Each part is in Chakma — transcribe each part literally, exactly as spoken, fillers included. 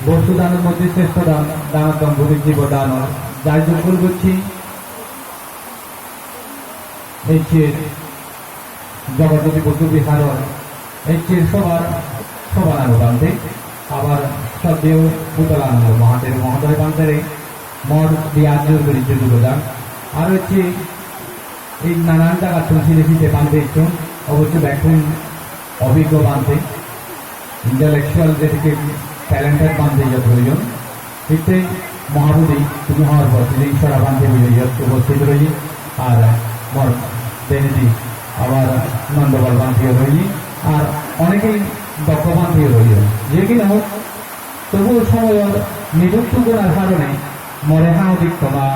Bostu danor moddhe sreshto dan, danottam kothin cibor dan. Jai joggo gocchi, ecche Jagaddhoti Buddho Viharor ecche sobar sobhananu bhante, abar sroddheyo Bhutolananda Mahathero Mohodoy bhantere mor di at jur guri juju godan. Aro ecche ei nanan jagattun sine sine bhante ecchon, obossoi bekkun obiggo bhante, intellectual, jedikke talented bhante iyot royon. Hitte Mahabodhi, tumi hobor po, tumi Ishwara bhante iyot uposthit roye, ar mor denedi abar Nondopal bhanteyo roye, ar onekei dokkho bhanteyo royon. Je ki nohok, tobuo somoyor niduk tugonar karone more haodik toma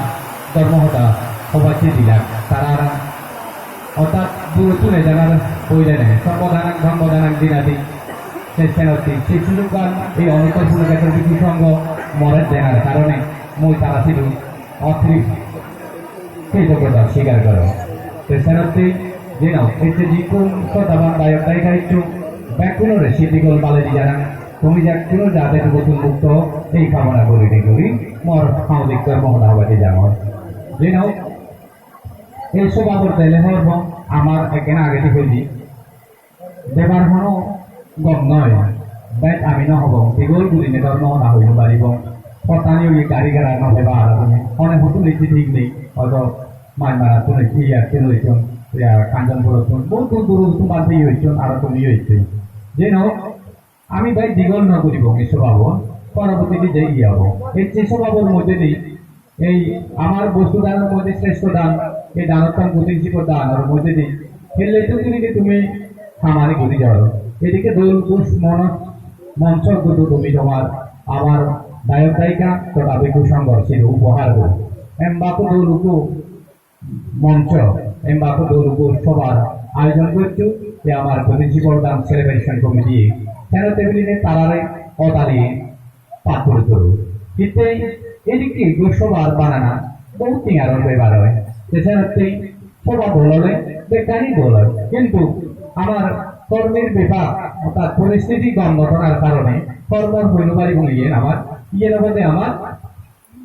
dhormo hoda hobatte dilak. Tarar orthat durottun ejanar boidene, songho danang, dhormo danang dinadi, se senotti, se sujoggan ei Onuttor Punekkhettro Bhikkhu Songho more denar karone mui tara sidu ottri kritoggota sigar gorong. Te senotte jeno ecche jikkun sroddhaban dayok dayika ecchon, bekkunore siddhi gol baledi janang, tumi jekkuno jate dugottun mukto, ei kamona gurinei guri mor haodik dhormo hoda hobatte jangor. Jeno ei sobabor dele horbo amar ekkena agedi hoide, debar hono gom noi, bej ami no hobong, digol gurinei dhormo hoda hoi no paribong. Pottani oi gari gora no peba aro tumi. Hone huttun ecche thik nei, hoito Maimarottun ecche, iyattun ecchon, iya Kanchanpurottun, bohut dur durottun bhante ecchon, aro tumiyo eccho. Jeno, ami bej digol no guribong ei sobabon, porobortidi je iye obo. Ecche sobabor moddhedi ei amar bostu danor moddhe sreshto dan, ei danottam kothin cibor danor moddhedi helle to tumi, tumi hamani guri jao. Edikke dol kuch mono moncho gudu tumi tomar amar dayok dayika totha bhikkhu songhor sidu upohar do. Embakko dol ukko moncho, embakko dol ukko sobar ayojon goccho, je amar kothin cibor dan celebration committee. Senotte bilinei tarare odali pat guri doro. Hitte edikke ekko sobar banana bohut tengar bepar oi. Te senotte soba dol ole bekkani dol oi. Hintu amar kormor bepar, orthat poristiti gom no thonar karone kormor hoi no paribong, iyen amar, iyen obode amar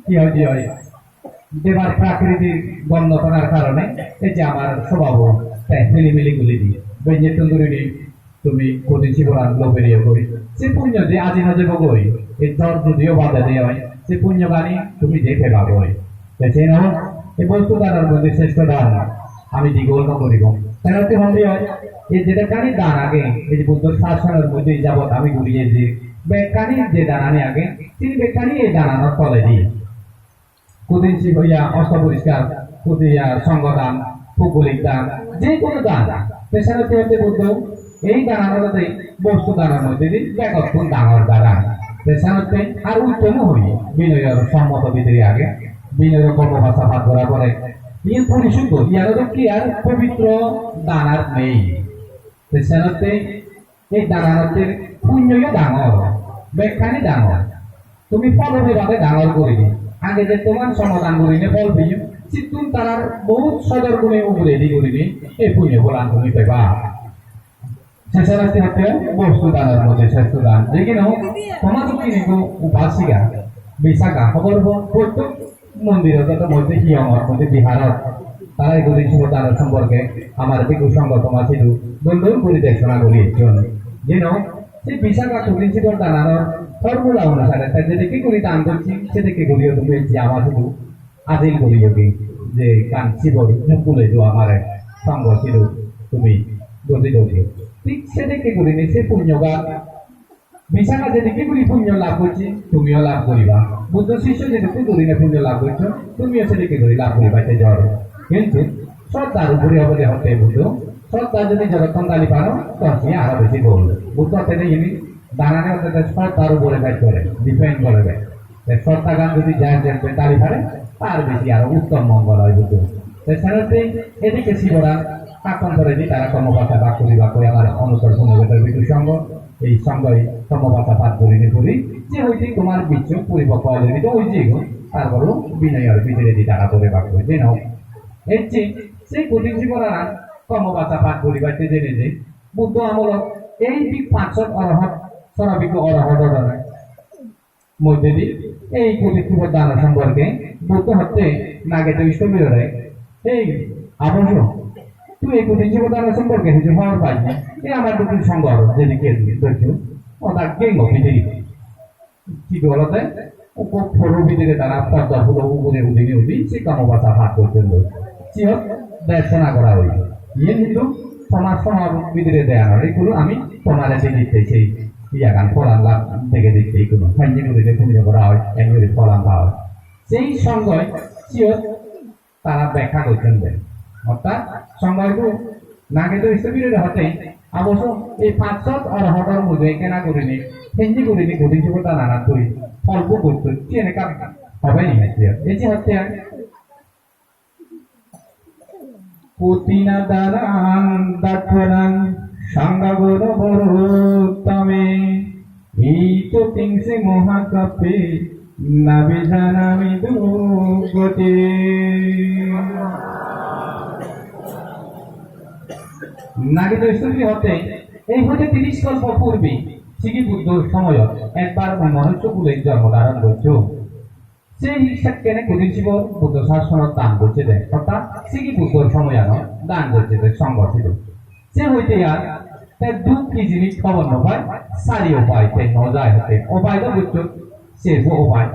hi hoide oi, debar prakriti gom no thonar karone ecche amar sobabo te hilimili guli diye. Benjettun gurinei tumi kothin ciboran loberiyo goi. Se punyo je aji no jebo goi, ei jor judiyo badede oi, se punyogani tumi je peba goi. Te seno ei bostu danor moddhe sreshto dan ami digol no guribong. Senotte honde oi, ei jedekkani dan age, ei je Buddho sasonor moddhe jabot ami guri eji, bekkani je danani age, sini bekkani ei dananor toledi. Kothin cibor, iya, osto poriskar, kothin, iya, songho dan, pugolik dan, je hono dan. Te senotte hotte Buddho ei danan olode bostu danor moddhedi begottun dangor dan. Te senotte ar uttomo hoi, binoyor sommoto bidire age, binoyor kormo bassa pat gora pore. Iyen porisuddho, iyan dokke ar pobitro dan ar nei. Te senotte ei dananotte punyoyo dangor, bekkani dangor. Tumi phol pebade dangor gurinei. Age je tomar somodan gurinei phol peyo, sittun tarar bohut sodor gune uguredi gurinei ei punyo pholan tumi peba. Sesarasti hotte bostu danor moddhe sreshto dan. Jekino toma dokkine go upasika, Visakha, hobor po, prottek mondirot, moddhe hiyongot, moddhe biharot, tara ei kothin cibor danor somporke amar bhikkhu songho toma sidu dol dol guri desona guri ecchon. Jeno se Visakha kothin cibor danor formula onusare te jedokke guri dan gocche, sedokke guriyo tumi ecche ama sidu adil guriyo gi, je ekkan cibor muk gule do amare songho sidu tumi goti dogi. Thik sedokke gurinei se punyogan Visakha jedokke guri punyo lab gocche, tumiyo lab guriba. Buddho sisyo jedokke gurinei punyo lab goccho, tumiyo sedokke guri lab guriba, te jor. Hintu sroddhar upore obode hotte Buddho, sroddha jodi jotokkon dali paro, ton siye aro besi gol. Buddho hotte je ini danani hotte je sroddhar upore bej gore, depend gore bej. Te sroddhagan jodi jar jar guri dali pare, tar besi aro uttom mongol oi Buddho. Te senotte edikke siboran hakkon poredi tara kormo bassa bak guri bak guri amar Onuttor Punekkhetro Bhikkhu Songho, ei songhoi kormo bassa pat gurinei guri, je hoite tomar bicchok poripokko olebito oi jeyegoi, tar pore binoyor bidiredi tara pore bak guri deno. Ecche se kothin siboran kormo bassa pat guribatte jeinei je Buddho amolot ei bik pachsot orohot, sorobikko orohot odonoi. moddedi ei kothin sibor dano somporke Buddho hotte Nageto Isthobirore, "Ei Aboso, tui ei kothin sibor dano somporke hissu hobor paj ni? Ei amar dukkin songhor jedikke dojjo, oda gengo bidire." Sidu olode ukko poro bidire tara poddo pulo ugure udine udi se Dhammapada pat gojjon loi. Siyot desona gora oye. Iyen hintu tomar somar bidire deya noi. Ikkunu ami tomare degei ditte sei iyagan poran lab degei ditte ikkunu. Hanji gurine punyo gora oi, en guri poran pa oi. Sei songhoi siyot tara bekka gojjon de. Orthat songhoi bu Nageto Isthobirore hotte, "Aboso, ei pachsot orohotor mujunge ekkena gurinei, henji gurinei kothin sibor dananot tui pholbo gojjos, siyen ekka hobe ni?" Ei je hotte ai. Kothina danang datthanang sangha goro boro uttame. Ito tingse mohakappe nabijanami duggati. Nageto Isthobiri hotte, ei hoite tiris kolpo purbe, Sigi Buddhor somoyot ekbar mui manusso kule jonmo dharon gojjong. Se sekkene kothin sibor Buddho sasonot dan gojje de, orthat Sigi Buddhor somoyanot dan gojje de songho sidu. Se hoite ar te duk hi jinis hobor no pai, sari upai te no jai hotte. Upai do gojjo, serbo upai.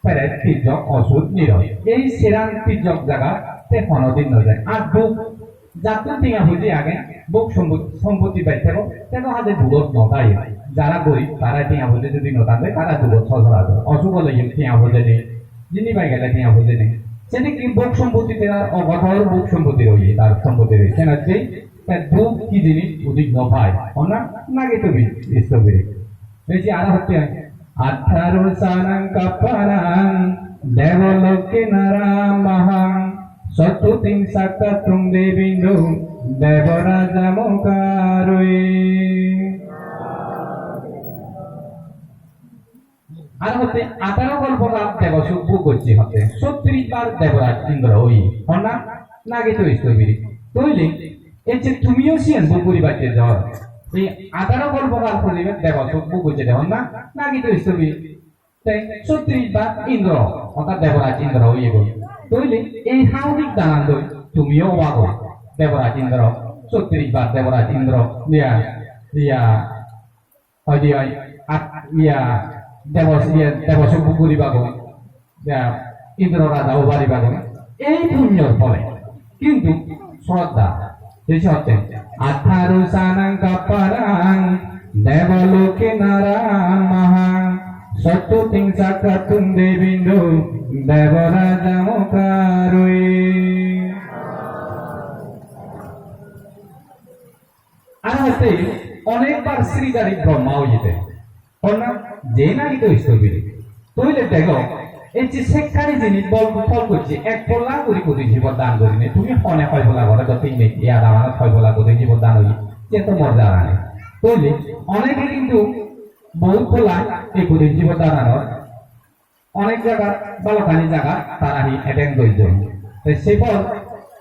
Peret, tijjok, osur, niroi. Ei seran tijjok jagat te honodin no jai. Ar duk, jattun tenga poije age, bhog sombot-, sompotti bej thebo, te do hade dugot no thai. Jara gorib, tara tenga poije jodi no thande, tara dugot sosora jor. Osuk ole tenga poije nei, jindi pai gele tenga poije nei. Sedokke bhog sompotti te ar ogodor bhog sompotti oye, tar sompotti oye. Senatte te duk hi jinis udik no pai. Honna Nageto Isthobiri. Ei je aro hotte, "Atharo sanang kappanang devaloke naramahang, sotthuting sakkhatung debindo devoraja mukhare." Ar hotte atharo kolpokal debosuk bhog gojje hotte, sottiris bar deboraj Indro oye, honna Nageto Isthobiri. Toile ei je tumiyo siyen bhog guribatte jor, ei atharo kolpokal poribe debosuk bhog gojje de, honna Nageto Isthobiri. Te sottiris bar Indro, orthat deboraj Indro oye goi. Toile ei haudik danan doi tumiyo oba goi deboraj Indro, sottiris bar deboraj Indro, iya, iya, hoide oi, at, iya, debos-, iya, debosuk bhog guribago, iya, Indro raja obaribago, ei punyor phole. Kintu sroddha, ei sroddha. Atharo sanang kappanang devaloke naramahang, sotthuting sakkhatung debindo devoraja mukhare. Ar hotte onekbar Sridhari Brahma oyede. Honna je Nageto Isthobiri. Toile dego, ei je sekkani jinis bol-, phol gojje, ek polla guri kothin sibor dan gurinei, tumi hone hoi polla gore do tinne, ei adamanot hoi polla kothin sibor dan oye, je to mor jana nei. Toile oneke kintu bohut polla ei kothin sibor dananot onek jagat, balokkani jagat tara hi attend gojjon. Te se por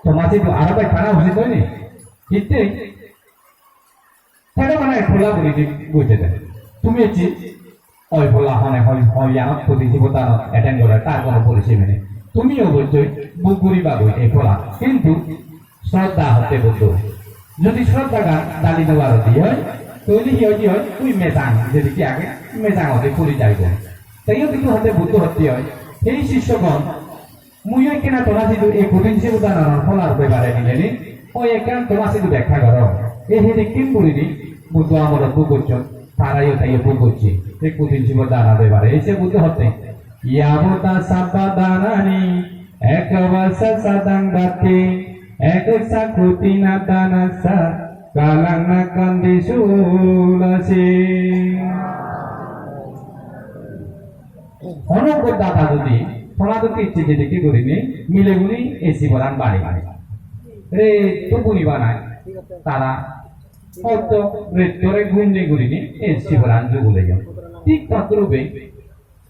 toma sidu aro bej pana usit oy ni? Hitte? Te do mane ek polla guri di gojje de. Tumi ecche oi polla hone hoi, hoi yanot kothin sibor danot attend gore, tar kono porisemi nei. Tumi obossoi bhog guribagoi ei polla. Kintu sroddha hotte Buddho. Jodi sroddhagan dali no paro di oi, toile hi oi di oi, ui mejang, jodi hi age, mejang ode puri jaibo. Te iyot hintu hotte Buddho hotte oi, "Hei sissogon, mui ekkena toma sidu ei kothin sibor dananor pholar bepare nileni, oi ekkan toma sidu bekkha goro." Ei hedekken gurinei Buddho amolot bhog gojjon, tarayo taiyo bhog gojje, ei kothin sibor dananor bepare. Ei se Buddho hotte, "Yavata sabba danani ekavassa sadang dati, ekassa kothina danassa kalang nakandi sulasi." Hono ekko data jodi toma dokke ecche jedokke gurinei mile guni ei siboran bani bani re to guni banai, tara hoito rettore gum nei gurinei ei siboran juguleyon. Thik todrupe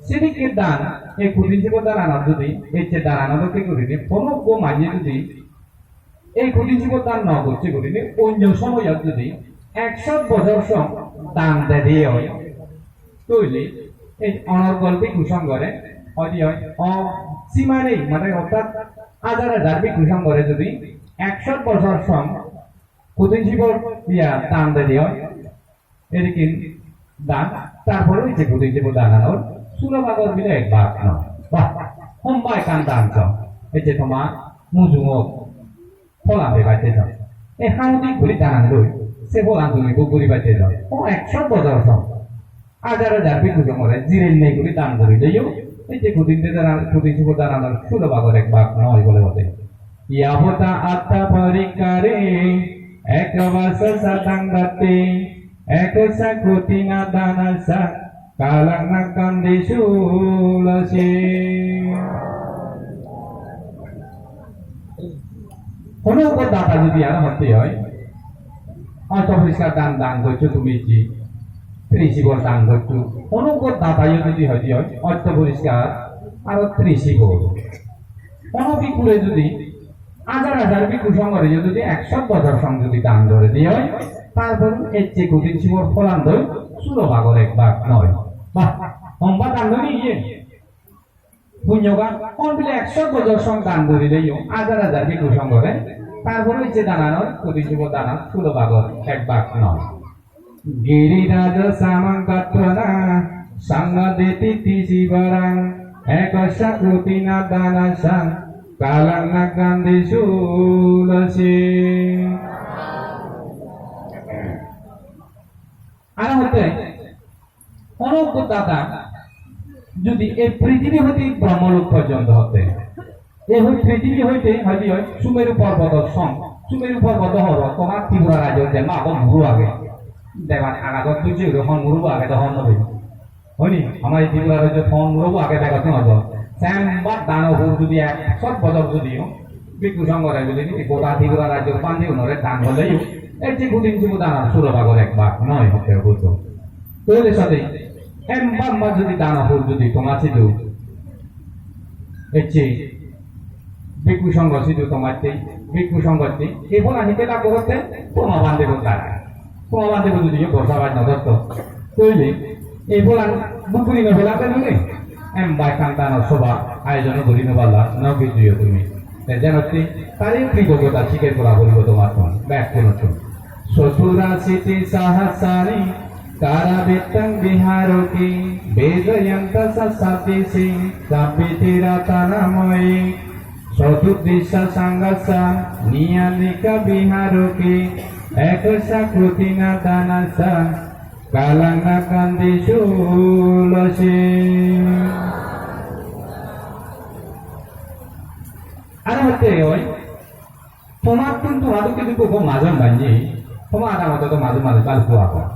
sedokke dan, ei kothin sibor dananot jodi ecche danano dokke gurinei hono ekko manye jodi ei kothin sibor dan no gojje gurinei onyo somoyot jodi ekshot bojor song dan dede oi, toile Ei onorgol bhikkhu songhore, oi di oi, o sima nei, mane orthat hajar hajar bhikkhu songhore jodi ekshot bojor song kothin sibor iya dan dede oi, edikin dan, tarpore oi je kothin sibor dananor sulo bhagor bile ek bhag noi. Bah, homba ekkan dan so, ei je toma mujungot pholan pebatte do. Ei haudi guri danan loi, se pholan tumi bhog guribatte do. O ekshot bojor song. Hajar hajar bhikkhu songhore jiren nei guri dan gurileyo, ei je kothin de danan, kothin sibor dananor sulo bhagor ek bhag noi bole hote. Yavata attha parikkare ekavassa sadang dati, ekassa kothina danassa kalang nagghanti sulasi. Hono ekko data jodi aro hotte oi, otto poriskar dan dan goccho tumi je, trisibor dan goccho, hono ekko data jodi hoide oi, otto poriskar aro trisibor. Hono bhikkhure jodi hajar hajar bhikkhu songhore jodi ekshot bojor song jodi dan gore de oi, tarpor ecche kothin sibor pholan doi sulo bhagor ek bhag noi. Bah, homba dan noi iye. Punyogan, hon bile ekshot bojor song dan gurileyo, hajar hajar bhikkhu songhore, tarpore ecche dananor, kothin sibor danan, sulo bhagor ek bhag noi. Giriraja samang katvana, sangha deti tisibarang, ekassa kothina danassa, kalang nagghanti sulasi. Aro hotte, hono ekko data, jodi ei prithibi hoite Brahmalok porjonto hotte, ei hoi prithibi hoite hoide oi Sumeru porbotor song, Sumeru porboto horo, tomar Tripura rajyot je ma agon muru age, deban agagot bujje guri hon muru age do hon no pei. Hoi ni, amar ei Tripura rajyot hon muru age begottun obo. Semba dano hur jodi ekshot bojor jodi o, bhikkhu songhore jodi ni goda Tripura rajyo bhante gunore dan goleyo, ei je kothin sibor danor sulo bhagor ek bhag noi hotte Buddho. Toile sade, emba emba jodi dano hur jodi toma sidu, ecche bhikkhu songho sidu tomatte, bhikkhu songhotte, ei pholan hitte lab gorotte, toma bhante bo lage. Toma bhante bo jodi borsa baj no dotto, toile ei pholan bhog guri no pelate nune, emba ekkan danor sobha ayojon guri no palla, no gijjuyo tumi. Te jenotte tare kritoggota sikar gora poribo tomattun, bekkunottun. Chaturasiti sahassani karavittang viharoti, vedayantassa saddesi sabbiti ratanamoyi. Chatudisa sanghassa niyanika viharoti, ekassa kothina danassa kalang nagghanti sulasi. Aro hotte oi, tomattun toma dokke dokke ekko majon banney, toma adamot do majon manuj balukko agon.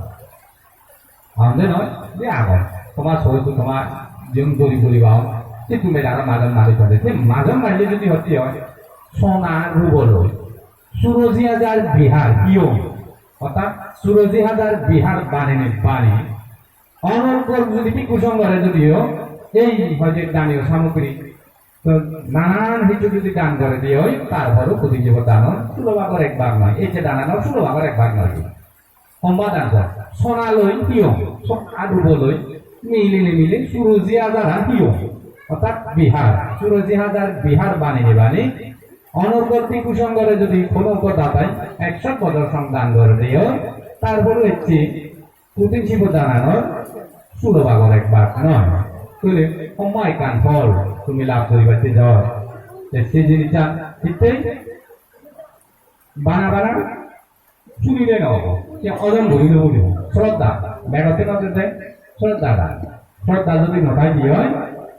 Agonde noi, je agon. Toma sori toma jiyun gori gori baon, se tumi aro majon manuj banney. Se majon banney jodi hotte oi, sona rubo loi, suroji hajar bihar, iyong. Orthat suroji hajar bihar banenei bani, onorgol jodi bhikkhu songhore jodi o, ei hoide daniyo samogri, to nanan hissu jodi dan gore de oi, tarpore kothin sibor danor sulo bhagor ek bhag noi, ecche dananor sulo bhagor ek bhag noi. Homba dan gor, sona loi iyong, sona rubo loi, milinei mili suroji hajar an iyong. Orthat bihar, suroji hajar bihar banenei bani, onorgol bhikkhu songhore jodi hono ekko datai ekshot bojor song dan gore de oi, tarpore ecche kothin sibor dananor sulo bhagor ek bhag noi. Toile homba ekkan phol tumi lab guribatte jor. Te se jinissan hittei bana bana sunile no obo. Se ojon guri no puribo. Shraddha, begotte no dede, shraddha dan. Shraddha jodi no thai de oi,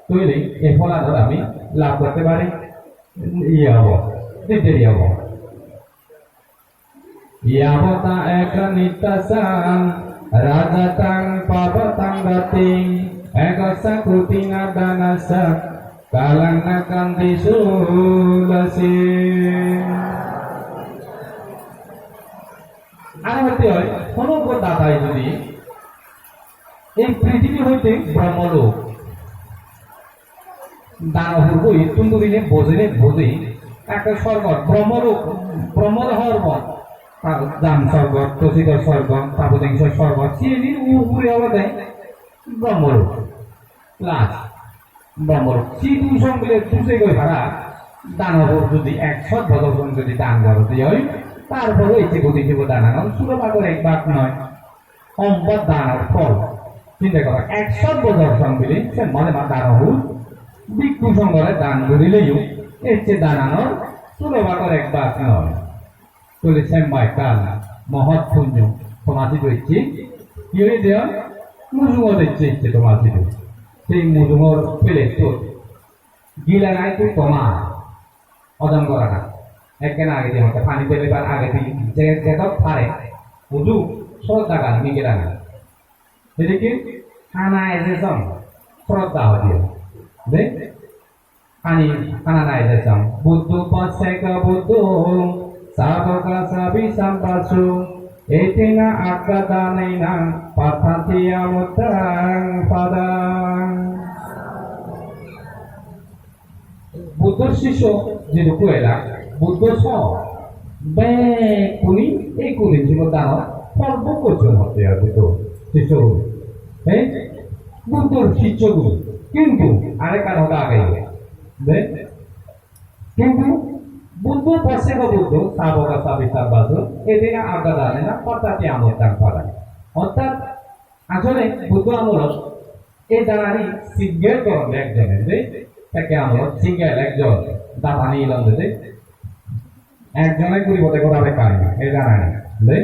toile ei pholanor ami lab gotte pari, iye obo, deri obo. Yavata ekanittassa rajataṃ pavatangati, ekassa kothina danassa kalang nagghanti sulasi. Aro hotte oi, hono ekko datai jodi ei prithibi hoite Brahmalok, dano hurbo ittun durinei bojinei boji, ekke sorgot, Brahmalok, Brahmalok sorgot, ta-, Jam sorgot, Tusita sorgot, Tapodingsa sorgot, siyeni ugure olode Brahmalok. Last, nombor, sidu song bile duse goi para, danor jodi ekshot bojor song jodi dan goro de oi, tar pore ecche godi dibo danan, sulo bagor ek bag noi. Omba danor phol. Chinte goro, ekshot bojor song bile, se mane ma danor hu, bhikkhu songhore dan gorileyo, ecche dananor sulo bagor ek bag noi. Tole semba ekkan mohot punyo toma sidu ecche. Hi oye deyon? Mujungot ecche, ecche toma sidu. Sei mujungor pelettun gilana ekku toma, ojom gorana. Ekkena agedi hotte pani pelebar agedi je jedok pare, hudu sroddhagan nigilana. Sedokke hana eje song sroddha hoide. De? Hani hana nai de song. Buddho pacceka buddho, sāvakā sāpi sabbasū, etena aggadanena pattati amuttaraṃ phadaṃ. Buddhor sisyo jidukku ela, Buddho so bekkune ei kothin sibor danor phol bhog gojjon hotte ar Buddho sisyo. He? Buddhor sisyo guru. Kintu arekkan hoda age. De? Kintu Buddho pacceka buddho, sāvakā sāpi sabbasū, etena aggadanena pattati amuttaraṃ phadaṃ. Orthat asole Buddho amolot ei danani single goronde ekjone de, sekke amolot single ekjon data nigilonde de. Ekjone guribode gora bekkani ei danani de,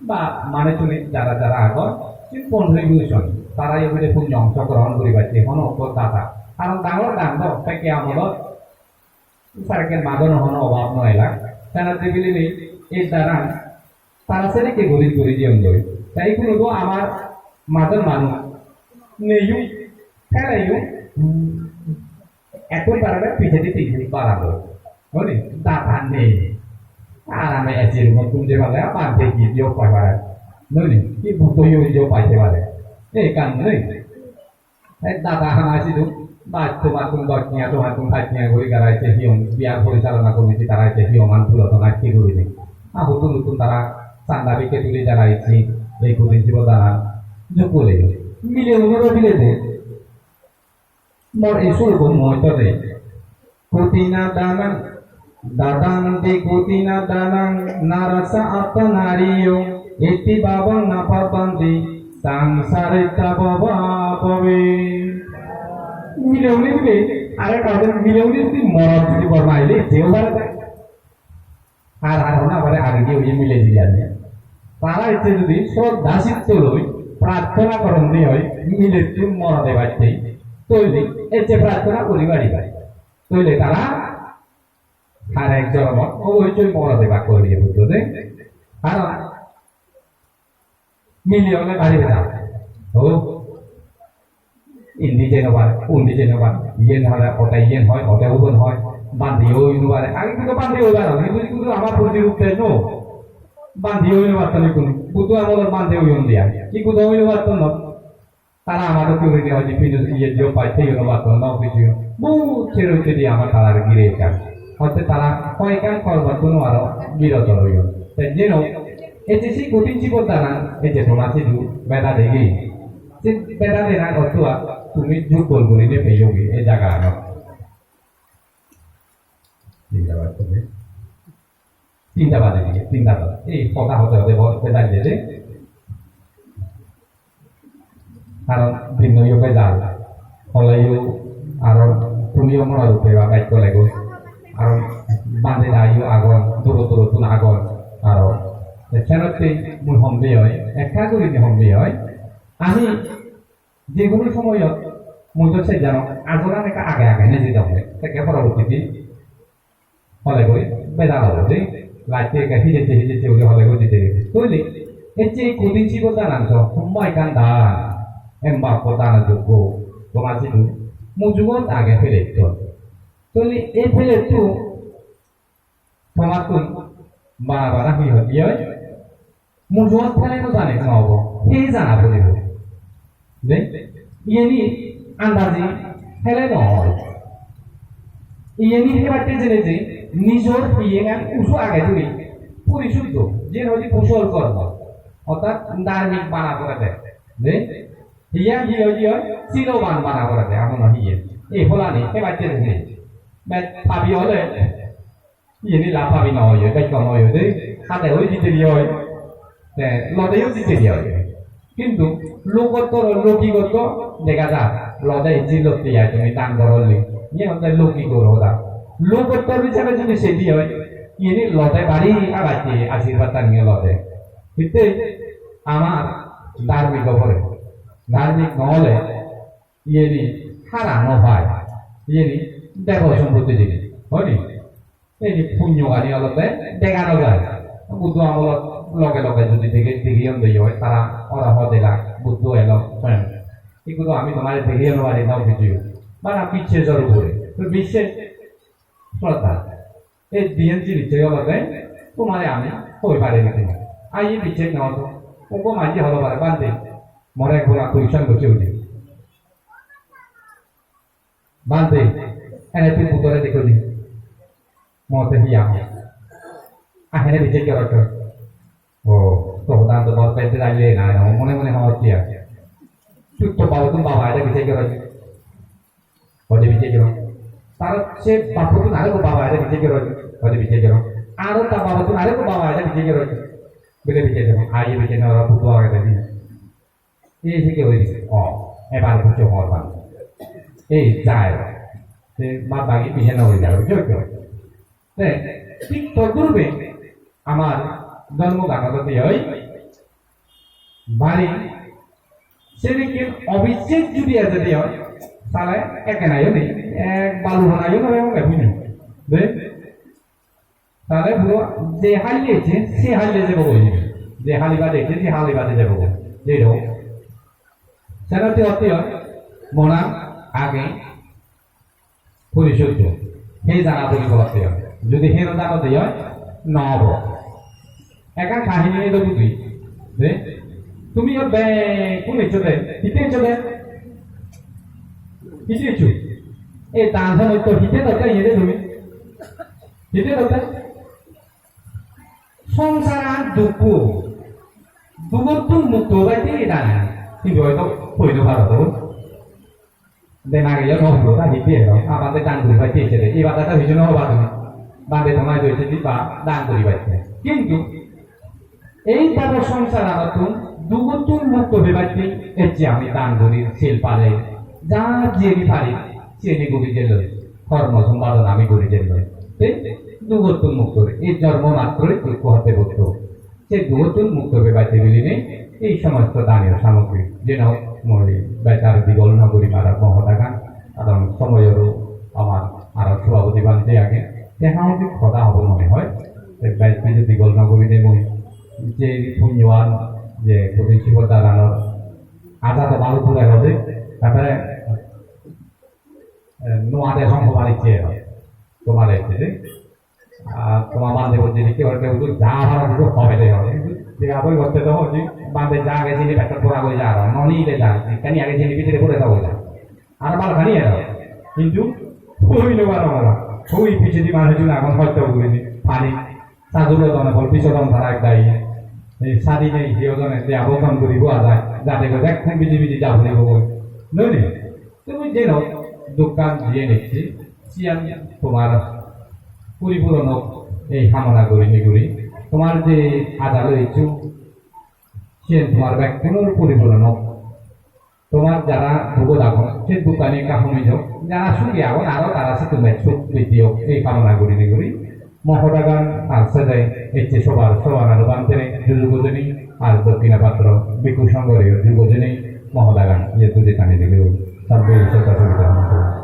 ba manuchchune jara jara agon, se contribution, tara yo bile punyo ongso grohon guribatte hono ekko data. Karon dangor dan do sekke amolot Sarakken madono hono obab no elak. Tara tebile nei, ei daran tara sedokke guri guri jeyongoi. Te ikkunu do amar madon manuj neyo, teleyo, ekkun tarare pijedi tinjon barabo. Honi, data nei. Arame A C room-ot ghum jei pare, bhante hi diyo pai pare. Honi, hi bhante yo diyo pai pare. Ei ekkan nei. Ei data hana sidu, baj tomattun doj tenga, tomattun paj tenga guri gara ecche hiyong, biyar porichalona committee tara ecche hiyongan tulodon ecche gurinei. Ah, huttun huttun tara chanda bikke tuli gara ecche, ei kothin sibor danan jukko lei. Mile unore bile de. Mor ei surobo mui to de. Kothina danang, dadanti kothina danang, narassa attanariyo, iti bhavang na pabbanti, saṃsarittha bhava bhave. Mile uni jodi, are karon mile uni jodi morot jodi bor maile, jeo pare. Ar, ar honna pare age giyei mile jiyani. Tara ecche jodi sroddha chitto loi prarthona goronde oi, milettun morot ebatte, toile ecche prarthona guri pariba. Toile tara har ek joromot obossoi morot ebak goriye Buddho de. Karon mile ole bari beda. O, indi jei no pare, undi jei no pare, iyen hole, ote iyen hoi, ote ubon hoi, bhante oi no pare. Age to bhante oi pare, hintu ikku to amar protirup te no. Bhante oi no patton ikkunu. Buddho amolot bhante oyon de ai. Ikku to oi no patton no. Tara amar dokke gurinei hoide pinu iye jio pai, theyo no patton, no kichu. Bohut sero hittedi amar tarare gire ekkan. Hotte tara hoi ekkan kormottun aro biroto oyon. Te jeno, ecche se kothin sibor danan, ecche toma sidu beda degi. Se beda denar ortho a tumi jukkol gurinei peyogi ei jagaganot. Tinta bade, tinta bade, tinta bade. Ei hoda hoda hoda bor beda dede. Karon dinno yo bejal. Hole yo aro tumiyo mone rupe ba gaitto lego. Aro bhante da yo agon, duro duro tun agon. Aro te senotte mui hombe oi, ekka gurinei hombe oi. Ami je hono somoyot mui to se jano, ajoran ekka age age neje dong, sekke porobottidi hole guri beda obo de, laitte ekka hijette hijette guri hole guri dide. Toile ecche kothin sibor danan so, homma ekkan dan, em bappo dana jokko, toma sidu mujungot age plate-tun. Toile ei plate-tun tomattun bana bana hi hoi, hi hoi? Mujungot pele no jane no obo, he jana poribo. De? Iyeni andaji pele no oi. Iyeni hebatte jene je nijor hiyengan uju age dhuri porisuddho, je hoide kusol kormo, orthat dharmik bana pore de. De? Hiyan hi oi, hi oi? Siloban bana porede, amono hiye. Ei holani, hebatte de. Bek pabi ole, iyeni la pabi no oye, bek no oye de. Hade oi dite di oi. Te lode oi dite di oi. Kintu logotto, logigotto dega jar. Lode ejji lotte ai tumi dan gorolli. Iye hotte logi gor hoda. Logotto hisabe jodi sedi oi, iyeni lode bari abatte ashirbad tani lode. Hitte amar dharmik obore. Dharmik no ole iyeni hara no pai. Iyeni debo sompotti jinis. Hoi ni? Iyeni punyo gani olode dega no jai. Buddho amolot loge loge jodi dege, degeyonde oi, tara ora hodela Buddho elo soyong. Ikko do ami tomare degeyonde no pari, no bujiyo. Bana bicchejor upore. To bicchej sroddha. Ei diyen jinis olode tomare ami hoi pari nidi. Ai ei bicchej no to. Ubo manje holo pare, "Bhante, more ek bola question gocche udi. Bhante, ene tui butore dekho di. Mote hi amo. A hene bicchej gorot to." O, to hodan to bor pente dai le na, no, mone mone hor kiya. Tui to baba, tui baba, ede bicchej gorot. Hoide bicchej gorot. Tar se bapotun areko baba, ede bicchej gorot. Hoide bicchej gorot. Aro ta bapotun areko baba, ede bicchej gorot. Bile bicchej gorot. Ai bicchej gorot, putu age de. Ei se ki hoide. O, ebar bujjo hor ban. Ei jai. Se ma bagi bicchej no hoide, bujjo to. Te, thik todrupe amar dhormo ganot oi, bari sedokken obicchej judi ejede oi, tale ekkena yo nei, ek balu hana yo noi, onge punyo. De? Tale puro je halle ecche, se halle jebo goi. Je hali bade ecche, se hali bade jebo goi. Je do. Senotte hotte oi, monan age purisuddho. He jana poribo hotte oi. Judi he no jano de oi, no obo. Ekkan kahini edo bujhi. De? Tumi o bekkun eccho de. Hitte eccho de? Hitte eccho? Ei dan somoy to hitte dotte iye de tumi? Hitte dotte? Songsaran dukko. Dugottun mukto obatte ei dan. Hintu hoyto hoi no paro to. Den age yo no holo, ta hitte elo, amade dan guribatte ecche de. Ibar dada hiju no hoba tumi. Bhante tomare do ecche di ba dan guribatte. Kintu ei babo songsaranottun dugottun mukto pebatte ecche ami dan guri, sil pale, ja jeni pari, seni guri jelloi. Hormo sompadon ami guri jelloi. Te dugottun mukto, ei jormo matroi dukko hotte botto. Se dugottun mukto pebatte bilinei ei somosto daniyo samogri, jeno mui bej ar digol no guri parar mohodagan, karon somoyoro amar aro sobapoti bhante age, te hamakkai hoda hobo mone hoi, te bej bej digol no gurinei mui je punyoan je kothin sibor daranor aja to bhalo pure hobe, tarpore, eh, nuo ade song hobar icche elo, tomar icche de. Ar toma bhante bujje de ki hotte, "Hudu ja paro hudu hobe de," hobe. Hintu dega boi hotte to hoji, bhante ja ge sini pekkan pura goi ja aro, noni de ja, jikkani age sini bidire pure to goi ja. Ar bhalokkani aro. Hintu hoi no paro aro. Hoi pijedi manuj jun agon hosto gurinei. Pani, sajuro done bol bisodon tara ek dagi. Ei sadi nei, hiyo done, te abo ton guribo ajai. Jate goi dekkun biji biji ja puribo goi. Noni? Tumi jeno dukkan jiyen ecche, siyan tomar puripuron ok ei hamona gurinei guri. Tomar je aja loi eccho, siyen tomar bekkunor puripuron ok. Tomar jara dugot agon, se dukkani ekka homi jok. Jara sugi agon, aro tara sittun bej suk briddhi ok, ei hamona gurinei guri. Mohodagan ar sede ecche sobar, sobar aro bhantere juju gojeni, ar dokkina patro bhikkhu songhoreyo juju gojeni, mohodagan iye tuli tani dilo. Sabbe sota sukhita hontu.